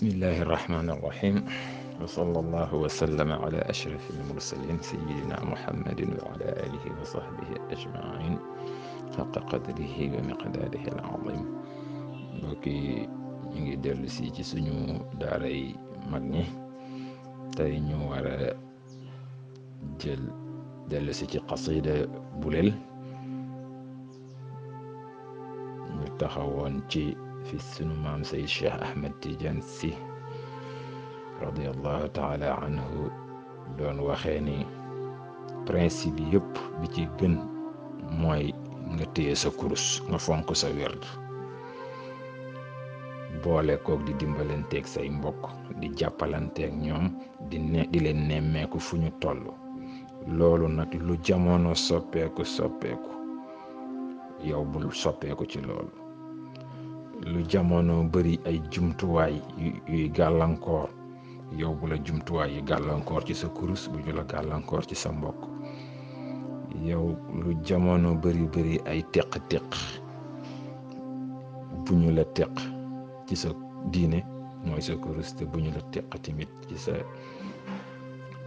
bismillahi irrahmani irrahim wa sallallahu wa sallama ala ashrafi almursalin sayidina muhammadin wa ala alihi wa sahbihi ajmain xaqa qadrihi wa miqdaarihi al-azim. mbokki ñu ngi dellu si ci suñu daaray mag ñi tey ñu war a dellu si ci qasida bulel ñu taxawoon ci fi sunu maam Seyd Cheikh Ahmed Tidiane Sy radiallahu taala anhu doon waxee ni principe yëpp bi ci gën mooy nga téye sa kurus, nga fonk sa werd, boole koog di dimbalanteeg say mbokk, di jàppalanteeg ñoom, di leen nemmeeku fu ñu toll. loolu nag lu jamono soppeeku yow bul soppeeku ci loolu. lu jamono bari ay jumtuwaay yuy gàllankoor, yow bu la jumtuwaay yu gàllankoor ci sa kurus bu ñu la gàllankoor ci sa mbokk. yow lu jamono bari ay teq-teq bu ñu la teq ci sa diine mooy sa kurus, te bu ñu la teq tamit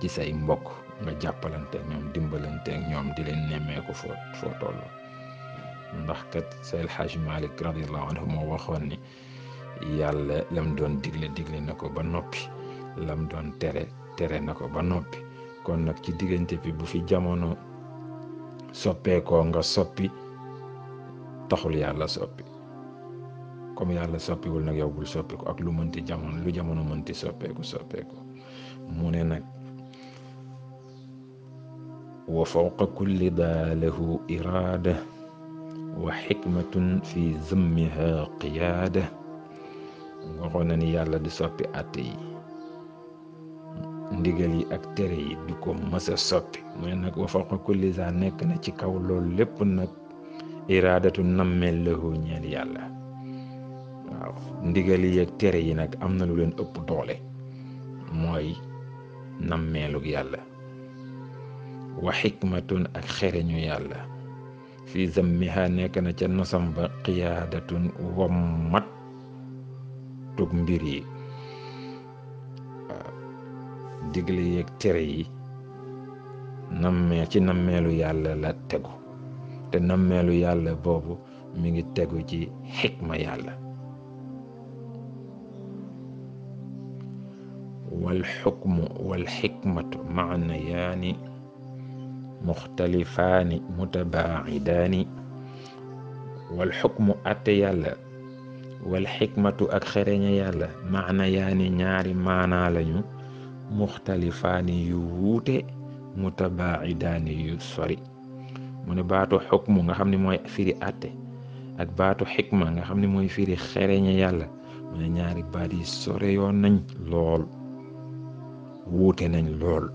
ci say mbokk nga jàppalante ak ñoom, dimbalante ak ñoom, di leen nemmeeku foo toll. ndax kat Seydi El Hadji Malick radiallahu anhu moo waxoon ni yàlla lam doon digle na ko ba noppi, lam doon tere na ko ba noppi. kon nag ci diggante bi bu fi jamono soppeekoo nga soppi taxul yàlla soppi. comme yàlla soppiwul nag yow bul soppiku ak lu jamono mënti soppeeku. mu ne nag wa fawqa kulli daa lahu iraada wa xikmatun fi zammiha qiyaada. waxoon na ni yàlla di soppi àtte yi, ndigal yi ak tere yi du ko mës a soppi. mu ne nag wa fawqa kulli za nekk na ci kaw loolu lépp nag iraadatu nammeel lahu ñeel yàlla. waaw, ndigal yi ak tere yi nag am na lu leen ëpp doole, mooy nammeelug yàlla. wa xikmatun ak xereñu yàlla fi zammiha nekk na ca nosam ba qiyaadatun wammat tug mbir yi. waaw, digle yeeg tere yi ci nammeelu yàlla la tegu, te nammeelu yàlla boobu mi ngi tegu ci xikma yàlla. wal xukmu wal xikmatu maanayaani muxtalifaani mutabaacidaani. wal xukmu atte yàlla, wal xikmatu ak xereña yàlla maana yaani ñaari maanaa lañu, muxtalifaani yu wuute, mutabaacidaani yu sori. mu ne baatu xukmu nga xam ne mooy firi atte, ak baatu xikma nga xam ne mooy firi xereña yàlla, mu ne ñaari baat yi sore yoon nañ lool, wuute nañ lool.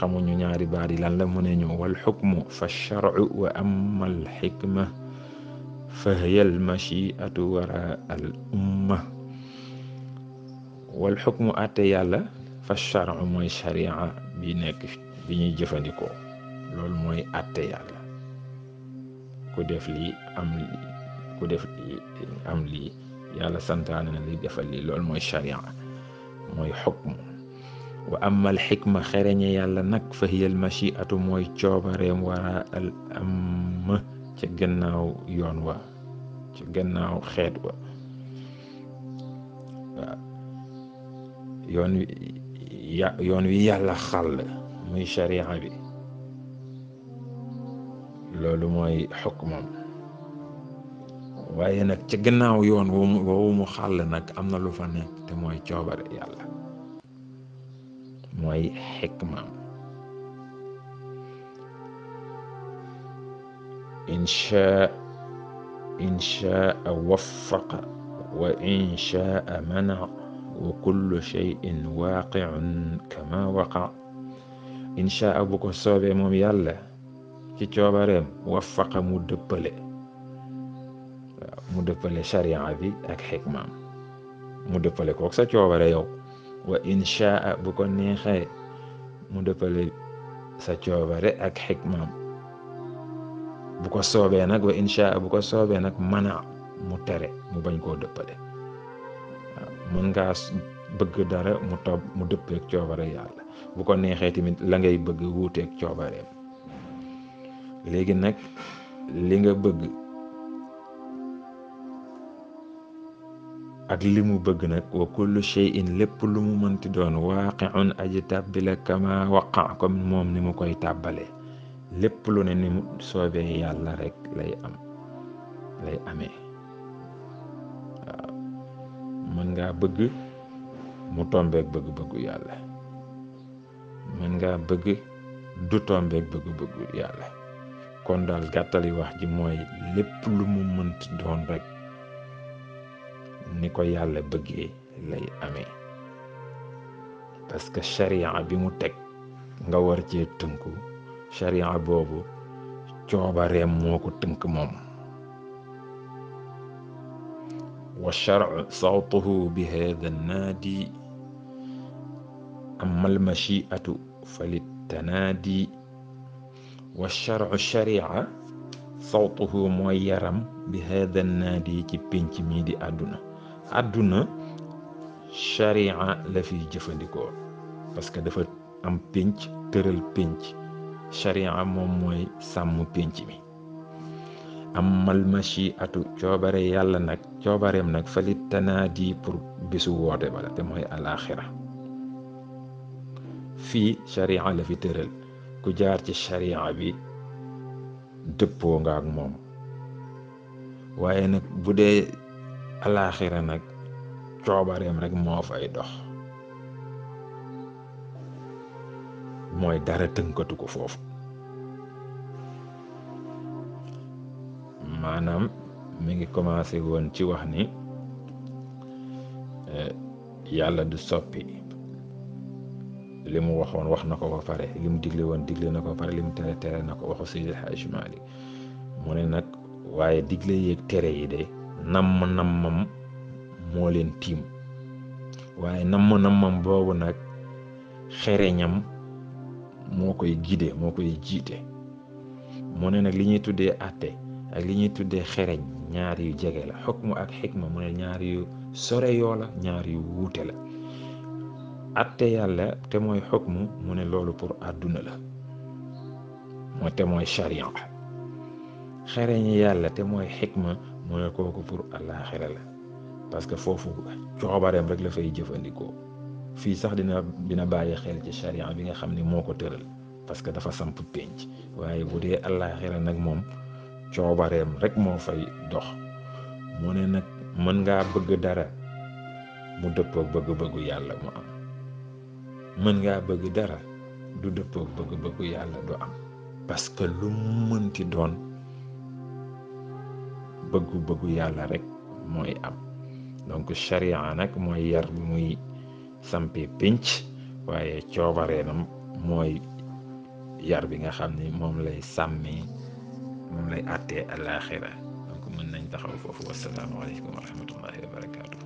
xamuñu ñaari baat yi lan la. mu ne ñu wal xukmu fa sharcu wa amma al xikma fa hiya al machiatu wara al umma. wal xukmu àtte yàlla, fa sharcu mooy sharia bi ñuy jëfandikoo, loolu mooy àtte yàlla. ku def lii am lii yàlla santaane na li defal lii, loolu mooy sharia, mooy xukmu. wa amal xikma xereñe yàlla nag fa hiyal machiatu mooy coobareem wara al am ca gannaaw yoon wa, ca gannaaw xeet wa. waaw, yoon wi yàlla xàll muy sharia bi, loolu mooy xukmam. waaye nag ca gannaaw yoon woowu mu xàll nag am na lu fa nekk, te mooy coobare yàlla, mooy xikmaam. inchaa waffaqa wa inchaa mana wa kullu cheyin waaqicun kama waqa. inchaa bu ko soobee moom yàlla ci coobareem, waffaqa mu dëppale sharia bi ak xikmaam, mu dëppale kook sa coobare yow. wa inchaa bu ko neexee mu dëppale sa coobare ak xikmaam. bu ko soobee nag wa inchaa bu ko soobee nag mana mu tere mu bañ koo dëppale. waaw mën ngaa bëgg dara mu dëppeek coobare yàlla, bu ko neexee tamit la ngay bëgg wuuteek coobareem. léegi nag li nga bëgg ak li mu bëgg nag, wa kullu shay'in lépp lu mu mënti doon, waaqi'un aji tàbbi la kama waqa comme moom ni mu koy tàbbalee. lépp lu ne ni mu soobee yàlla rek lay amee. waaw mën ngaa bëgg mu tombeek bëgg-bëggu yàlla, mën ngaa bëgg du tombeek bëgg-bëggu yàlla. kon daal gàttali wax ji mooy lépp lu mu mënti doon rek ni ko yàlla bëggee lay amee, parce que sharia bi mu teg nga war cee tënku, sharia boobu coobareem moo ko tënk moom. wa shar'u sawtuhu bi hada naadi, amma almashi'atu falittanaadi. wa shar'u sharia sawtuhu mooy yaram bi hada naadi ci pénc mii di àdduna sharia la fiy jëfandikoo, parce que dafa am pénc tëral pénc. sharia moom mooy sàmm pénc mi. amal mashiatu coobare yàlla nag, coobareem nag falit tanaadi pour bisu woote bala te mooy alaxira. fii sharia la fi tëral, ku jaar ci sharia bi dëppoo nga ak moom. waaye nag bu dee alaxira nag coobareem rek moo fay dox, mooy dara tënkatu ko foofu. maanaam mi ngi commencé woon ci wax ni yàlla du soppi li mu waxoon wax na ko ba pare, li mu digle woon digle na ko ba pare, li mu tere tere na ko, waxu Seydi El Hadji Malick. mu ne nag waaye digle yeeg tere yi de nammam moo leen tiim, waaye nammam boobu nag xereñam moo koy gide, moo koy jiite. mu ne nag li ñuy tuddee àtte ak li ñuy tuddee xereñ ñaar yu jege la, xukmu ak xikma mu ne ñaar yu sore yoo la, ñaar yu wuute la. àtte yàlla te mooy xukmu mu ne loolu pour àdduna la, moo te mooy sharia. xereñ yàlla te mooy xikma mu ne kooku pour àllaaxira la, parce que foofu coobareem rek la fay jëfandikoo. fii sax dina bàyyi xel ci sharia bi nga xam ne moo ko tëral, parce que dafa samp pénc. waaye bu dee àllaaxira nag moom coobareem rek moo fay dox. mu ne nag mën ngaa bëgg dara mu dëppook bëgg-bëggu yàlla mu am, mën ngaa bëgg dara du dëppook bëgg-bëggu yàlla du am, parce que lu mënti doon bëggu-bëggu yàlla rek mooy am. donc sharia nag mooy yar bi muy sampe pénc, waaye coobareenam mooy yar bi nga xam ni moom lay sàmmee, moom lay àttee alaaxira. donc mën nañ taxaw foofu. wassalaamu aleykum wa rahmatullahi wa barakaatu.